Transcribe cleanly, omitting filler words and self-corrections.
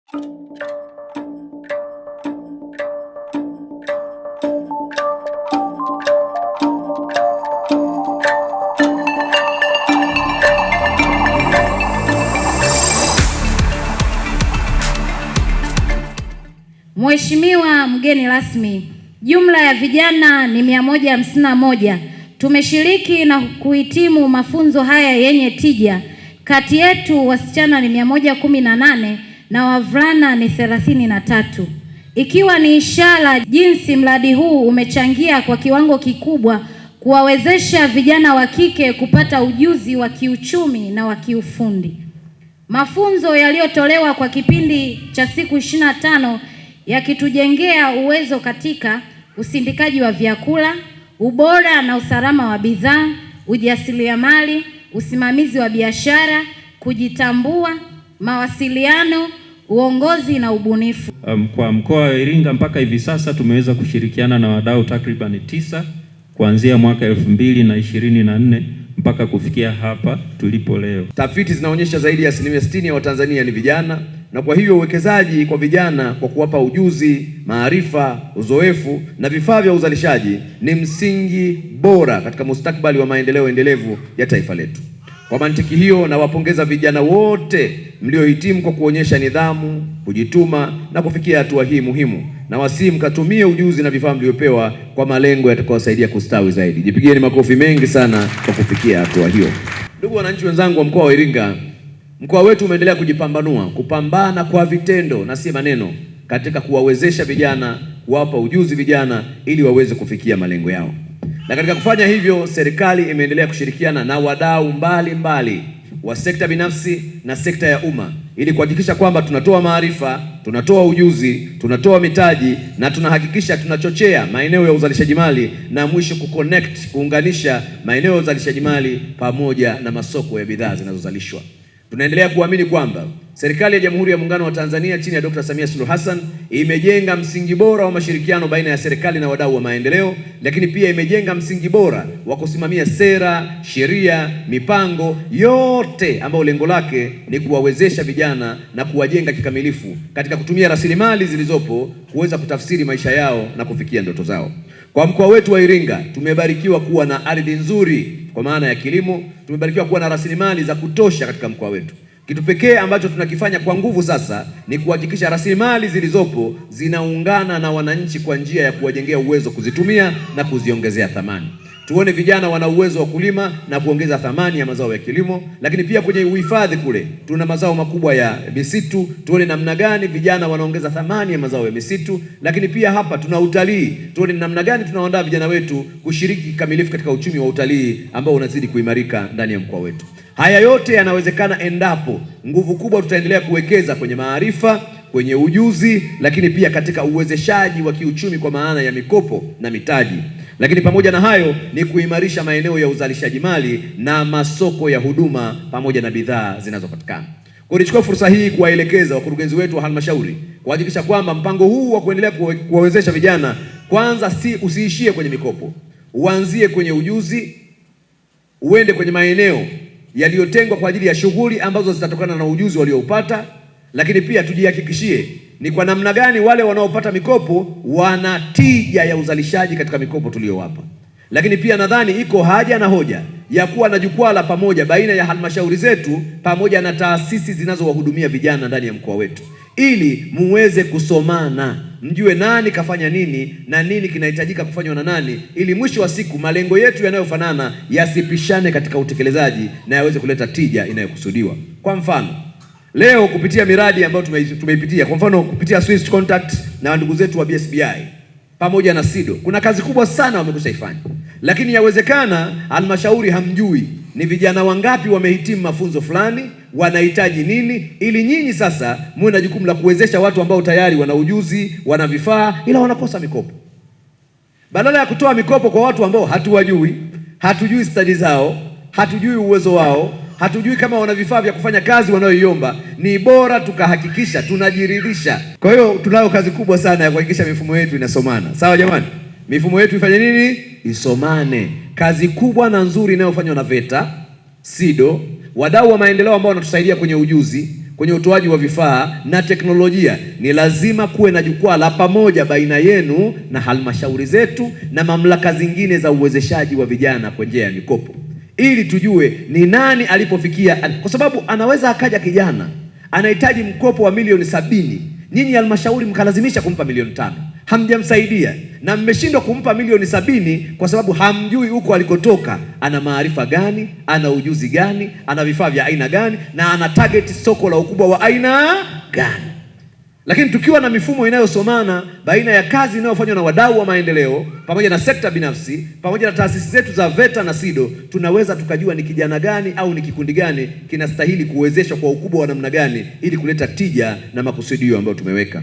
Mheshimiwa mgeni rasmi, jumla ya vijana ni 151. Tumeshiriki na kuhitimu mafunzo haya yenye tija. Kati yetu wasichana ni 118 na wavulana ni 33, ikiwa ni ishara jinsi mradi huu umechangia kwa kiwango kikubwa kuwawezesha vijana wa kike kupata ujuzi wa kiuchumi na wa kiufundi. Mafunzo yaliyotolewa kwa kipindi cha siku 25 yakitujengea uwezo katika usindikaji wa vyakula, ubora na usalama wa bidhaa, ujasiriamali, usimamizi wa biashara, kujitambua, mawasiliano, uongozi na ubunifu. Kwa mkoa wa Iringa mpaka hivi sasa tumeweza kushirikiana na wadau takriban 9 kuanzia mwaka 2024 mpaka kufikia hapa tulipo leo. Tafiti zinaonyesha zaidi ya 60% ya Watanzania ni vijana, na kwa hiyo uwekezaji kwa vijana kwa kuwapa ujuzi, maarifa, uzoefu na vifaa vya uzalishaji ni msingi bora katika mustakabali wa maendeleo endelevu ya taifa letu. Kwa mantiki hiyo, nawapongeza vijana wote mliohitimu kwa kuonyesha nidhamu, kujituma na kufikia hatua hii muhimu, na wasihi mkatumie ujuzi na vifaa mliopewa kwa malengo yatakayowasaidia kustawi zaidi. Jipigieni makofi mengi sana kwa kufikia hatua hiyo. Ndugu wananchi wenzangu wa mkoa wa Iringa, mkoa wetu umeendelea kujipambanua, kupambana kwa vitendo na si maneno katika kuwawezesha vijana, kuwapa ujuzi vijana ili waweze kufikia malengo yao. Na katika kufanya hivyo, serikali imeendelea kushirikiana na wadau mbalimbali wa sekta binafsi na sekta ya umma ili kuhakikisha kwamba tunatoa maarifa, tunatoa ujuzi, tunatoa mitaji na tunahakikisha tunachochea maeneo ya uzalishaji mali na mwisho kuconnect, kuunganisha maeneo ya uzalishaji mali pamoja na masoko ya bidhaa zinazozalishwa. Tunaendelea kuamini kwamba serikali ya Jamhuri ya Muungano wa Tanzania chini ya Dr. Samia Suluhu Hassan imejenga msingi bora wa mashirikiano baina ya serikali na wadau wa maendeleo, lakini pia imejenga msingi bora wa kusimamia sera, sheria, mipango yote ambayo lengo lake ni kuwawezesha vijana na kuwajenga kikamilifu katika kutumia rasilimali zilizopo kuweza kutafsiri maisha yao na kufikia ndoto zao. Kwa mkoa wetu wa Iringa tumebarikiwa kuwa na ardhi nzuri kwa maana ya kilimo, tumebarikiwa kuwa na rasilimali za kutosha katika mkoa wetu. Kitu pekee ambacho tunakifanya kwa nguvu sasa ni kuhakikisha rasilimali zilizopo zinaungana na wananchi kwa njia ya kuwajengea uwezo kuzitumia na kuziongezea thamani. Tuone vijana wana uwezo wa kulima na kuongeza thamani ya mazao ya kilimo, lakini pia kwenye uhifadhi kule tuna mazao makubwa ya misitu, tuone namna gani vijana wanaongeza thamani ya mazao ya misitu. Lakini pia hapa tuna utalii, tuone namna gani tunawaandaa vijana wetu kushiriki kikamilifu katika uchumi wa utalii ambao unazidi kuimarika ndani ya mkoa wetu. Haya yote yanawezekana endapo nguvu kubwa tutaendelea kuwekeza kwenye maarifa, kwenye ujuzi, lakini pia katika uwezeshaji wa kiuchumi kwa maana ya mikopo na mitaji. Lakini pamoja na hayo ni kuimarisha maeneo ya uzalishaji mali na masoko ya huduma pamoja na bidhaa zinazopatikana. Kwa hiyo nichukue fursa hii kuwaelekeza wakurugenzi wetu wa halmashauri kuhakikisha kwamba mpango huu wa kuendelea kuwawezesha vijana kwanza, si usiishie kwenye mikopo, uanzie kwenye ujuzi, uende kwenye maeneo yaliyotengwa kwa ajili ya shughuli ambazo zitatokana na ujuzi walioupata, lakini pia tujihakikishie ni kwa namna gani wale wanaopata mikopo wana tija ya uzalishaji katika mikopo tuliyowapa. Lakini pia nadhani iko haja na hoja ya kuwa na jukwaa la pamoja baina ya halmashauri zetu pamoja na taasisi zinazowahudumia vijana ndani ya mkoa wetu, ili muweze kusomana, mjue nani kafanya nini na nini kinahitajika kufanywa na nani, ili mwisho wa siku malengo yetu yanayofanana yasipishane katika utekelezaji na yaweze kuleta tija inayokusudiwa. Kwa mfano, leo kupitia miradi ambayo tumeipitia, kwa mfano kupitia Swiss Contact na ndugu zetu wa BSBI pamoja na SIDO, kuna kazi kubwa sana wamekushaifanya, lakini yawezekana halmashauri hamjui ni vijana wangapi wamehitimu mafunzo fulani, wanahitaji nini, ili nyinyi sasa muwe na jukumu la kuwezesha watu ambao tayari wana ujuzi, wana vifaa, ila wanakosa mikopo. Badala ya kutoa mikopo kwa watu ambao hatuwajui, hatujui stadi zao, hatujui uwezo wao, hatujui kama wana vifaa vya kufanya kazi wanayoiomba, ni bora tukahakikisha tunajiridhisha. Kwa hiyo tunayo kazi kubwa sana ya kuhakikisha mifumo yetu inasomana. Sawa jamani, mifumo yetu ifanye nini? Isomane. Kazi kubwa na nzuri inayofanywa na VETA, SIDO, wadau wa maendeleo ambao wanatusaidia kwenye ujuzi, kwenye utoaji wa vifaa na teknolojia, ni lazima kuwe na jukwaa la pamoja baina yenu na halmashauri zetu na mamlaka zingine za uwezeshaji wa vijana kwa njia ya mikopo, ili tujue ni nani alipofikia, kwa sababu anaweza akaja kijana anahitaji mkopo wa milioni 70, nyinyi halmashauri mkalazimisha kumpa milioni 5, hamjamsaidia na mmeshindwa kumpa milioni 70 kwa sababu hamjui huko alikotoka ana maarifa gani, ana ujuzi gani, ana vifaa vya aina gani, na ana target soko la ukubwa wa aina gani. Lakini tukiwa na mifumo inayosomana baina ya kazi inayofanywa na wadau wa maendeleo pamoja na sekta binafsi pamoja na taasisi zetu za VETA na SIDO, tunaweza tukajua ni kijana gani au ni kikundi gani kinastahili kuwezeshwa kwa ukubwa wa namna gani ili kuleta tija na makusudio ambayo tumeweka.